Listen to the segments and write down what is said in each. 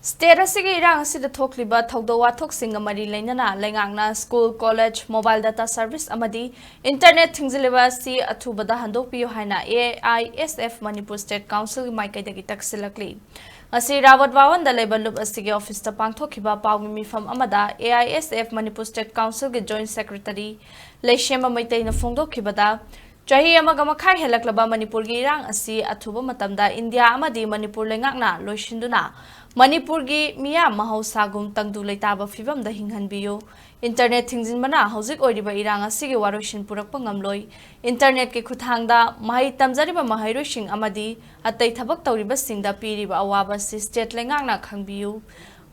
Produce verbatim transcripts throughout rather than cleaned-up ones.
State ꯑꯁꯤꯒꯤ ꯏꯔꯥꯡ ꯑꯁꯤꯗ ꯊꯣꯛꯂꯤꯕ ꯊꯧꯗꯣꯛ ꯋꯥꯊꯣꯛꯁꯤꯡꯒ ꯃꯔꯤ ꯂꯩꯅꯅ ꯂꯩꯉꯥꯛꯅ school, college, mobile data service ꯑꯃꯗꯤ internet ꯊꯤꯡꯖꯤꯜꯂꯤꯕ ꯑꯁꯤ ꯑꯊꯨꯕꯗ ꯍꯟꯗꯣꯛꯄꯤꯌꯨ ꯍꯥꯏꯅ A I S F Manipur State Councilꯒꯤ ꯃꯥꯏꯀꯩꯗꯒꯤ ꯇꯛꯁꯤꯜꯂꯛꯂꯤ꯫ ꯉꯁꯤ ꯔꯥꯋꯠ ꯚꯋꯟꯗ ꯂꯩꯕ ꯂꯨꯞ ꯑꯁꯤꯒꯤ officeꯇ ꯄꯥꯡꯊꯣꯛꯈꯤꯕ ꯄꯥꯎꯃꯤ ꯃꯤꯐꯝ ꯑꯃꯗ A I S F Manipur State Councilꯒꯤ Joint Secretary ꯂꯩꯁꯦꯝꯕ ꯃꯩꯇꯩꯅ ꯐꯣꯡꯗꯣꯛꯈꯤꯕꯗ, ꯆꯍꯤ ꯑꯃꯒ ꯃꯈꯥꯏ ꯍꯦꯜꯂꯛꯂꯕ ꯃꯅꯤꯄꯨꯔꯒꯤ ꯏꯔꯥꯡ ꯑꯁꯤ ꯑꯊꯨꯕ ꯃꯇꯝꯗ ꯏꯟꯗꯤꯌꯥ ꯑꯃꯗꯤ ꯃꯅꯤꯄꯨꯔ ꯂꯩꯉꯥꯛꯅ ꯂꯣꯏꯁꯤꯟꯗꯨꯅ ꯃꯅꯤꯄꯨꯔꯒꯤ ꯃꯤꯌꯥꯝ ꯃꯍꯧꯁꯥꯒꯨꯝ ꯇꯪꯗꯨ ꯂꯩꯇꯥꯕ ꯐꯤꯕꯝꯗ ꯍꯤꯡꯍꯟꯕꯤꯌꯨ꯫ Internet ꯊꯤꯡꯖꯤꯟꯕꯅ ꯍꯧꯖꯤꯛ ꯑꯣꯏꯔꯤꯕ ꯏꯔꯥꯡ ꯑꯁꯤꯒꯤ ꯋꯥꯔꯣꯏꯁꯤꯟ ꯄꯨꯔꯛꯄ ꯉꯝꯂꯣꯏ꯫ Internetꯀꯤ ꯈꯨꯠꯊꯥꯡꯗ ꯃꯍꯩ ꯇꯝꯖꯔꯤꯕ ꯃꯍꯩꯔꯣꯏꯁꯤꯡ ꯑꯃꯗꯤ ꯑꯇꯩ ꯊꯕꯛ ꯇꯧꯔꯤꯕꯁꯤꯡꯗ ꯄꯤꯔꯤꯕ ꯑꯋꯥꯕ ꯑꯁꯤ state ꯂꯩꯉꯥꯛꯅ ꯈꯪꯕꯤꯌꯨ꯫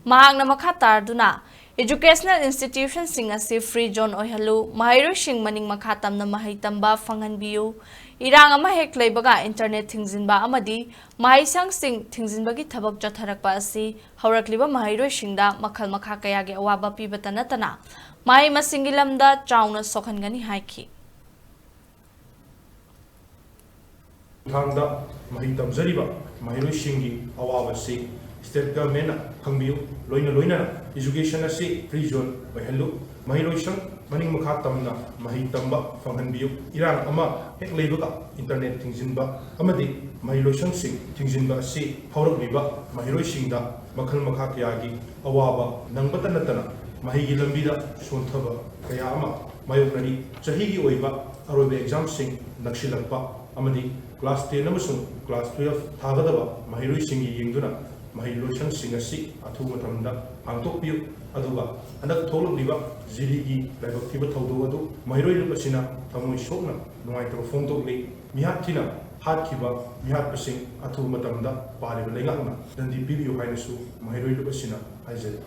ꯃꯍꯥꯛꯅ ꯃꯈꯥ ꯇꯥꯗꯨꯅ, educational institutionꯁꯤꯡ ꯑꯁꯤ free zone ꯑꯣꯏꯍꯜꯂꯨ, ꯃꯍꯩꯔꯣꯏꯁꯤꯡ ꯃꯅꯤꯡ ꯃꯈꯥ ꯇꯝꯅ ꯃꯍꯩ ꯇꯝꯕ ꯐꯪꯍꯟꯕꯤꯌꯨ꯫ ꯏꯔꯥꯡ ꯑꯃ ꯍꯦꯛ ꯂꯩꯕꯒ internet ꯊꯤꯡꯖꯤꯟꯕ ꯑꯃꯗꯤ ꯃꯍꯩꯁꯪꯁꯤꯡ ꯊꯤꯡꯖꯤꯟꯕꯒꯤ ꯊꯕꯛ ꯆꯠꯊꯔꯛꯄ ꯑꯁꯤ ꯍꯧꯔꯛꯂꯤꯕ ꯃꯍꯩꯔꯣꯏꯁꯤꯡꯗ ꯃꯈꯜ ꯃꯈꯥ ꯀꯌꯥꯒꯤ ꯑꯋꯥꯕ ꯄꯤꯕꯇ ꯅꯠꯇꯅ ꯃꯍꯩ ꯃꯁꯤꯡꯒꯤ ꯂꯝꯗ ꯆꯥꯎꯅ ꯁꯣꯛꯍꯟꯒꯅꯤ ꯍꯥꯏꯈꯤ꯫ ꯈꯨꯠꯊꯥꯡꯗ ꯃꯍꯩ ꯇꯝꯖꯔꯤꯕ ꯃꯍꯩꯔꯣꯏꯁꯤꯡꯒꯤ ꯑꯋꯥꯕꯁꯤ state governmentꯅ ꯈꯪꯕꯤꯌꯨ꯫ ꯂꯣꯏꯅ ꯂꯣꯏꯅꯅ education ꯑꯁꯤ free zone ꯑꯣꯏꯍꯜꯂꯨ꯫ ꯃꯍꯩꯂꯣꯏꯁꯪ ꯃꯅꯤꯡ ꯃꯈꯥ ꯇꯝꯅ ꯃꯍꯩ ꯇꯝꯕ ꯐꯪꯍꯟꯕꯤꯌꯨ꯫ ꯏꯔꯥꯡ ꯑꯃ ꯍꯦꯛ ꯂꯩꯕꯒ internet ꯊꯤꯡꯖꯤꯟꯕ ꯑꯃꯗꯤ ꯃꯍꯩꯂꯣꯏꯁꯪꯁꯤꯡ ꯊꯤꯡꯖꯤꯟꯕ ꯑꯁꯤ ꯍꯧꯔꯛꯂꯤꯕ ꯃꯍꯩꯔꯣꯏꯁꯤꯡꯗ ꯃꯈꯜ ꯃꯈꯥ ꯀꯌꯥꯒꯤ ꯑꯋꯥꯕ ꯅꯪꯕꯇ ꯅꯠꯇꯅ ꯃꯍꯩꯒꯤ ꯂꯝꯕꯤꯗ ꯁꯣꯟꯊꯕ ꯀꯌꯥ ꯑꯃ ꯃꯥꯌꯣꯛꯅꯔꯤ꯫ ꯆꯍꯤꯒꯤ ꯑꯣꯏꯕ ꯑꯔꯣꯏꯕ examꯁꯤꯡ ꯅꯛꯁꯤꯜꯂꯛꯄ ꯑꯃꯗꯤ class ten ꯑꯃꯁꯨꯡ class twelve ꯊꯥꯒꯗꯕ ꯃꯍꯩꯔꯣꯏꯁꯤꯡꯒꯤ ꯌꯦꯡꯗꯨꯅ ꯃꯍꯩ ꯂꯣꯏꯁꯪꯁꯤꯡ ꯑꯁꯤ ꯑꯊꯨꯕ ꯃꯇꯝꯗ ꯍꯥꯡꯗꯣꯛꯄꯤꯌꯨ꯫ ꯑꯗꯨꯒ ꯍꯟꯗꯛ ꯊꯣꯛꯂꯛꯂꯤꯕ ꯖꯤꯔꯤꯒꯤ ꯂꯥꯏꯕꯛ ꯊꯤꯕ ꯊꯧꯗꯣꯛ ꯑꯗꯨ ꯃꯍꯩꯔꯣꯏ ꯂꯨꯞ ꯑꯁꯤꯅ ꯊꯃꯣꯏ ꯁꯣꯛꯅ ꯅꯨꯡꯉꯥꯏꯇꯕ ꯐꯣꯡꯗꯣꯛꯂꯤ꯫ ꯃꯤꯍꯥꯠ ꯊꯤꯅ ꯍꯥꯠꯈꯤꯕ ꯃꯤꯍꯥꯠꯄꯁꯤꯡ ꯑꯊꯨꯕ ꯃꯇꯝꯗ ꯄꯥꯜꯂꯤꯕ ꯂꯩꯉꯥꯛꯅ ꯗꯟꯗꯤ ꯄꯤꯕꯤꯌꯨ ꯍꯥꯏꯅꯁꯨ ꯃꯍꯩꯔꯣꯏ ꯂꯨꯞ ꯑꯁꯤꯅ ꯍꯥꯏꯖꯔꯤ꯫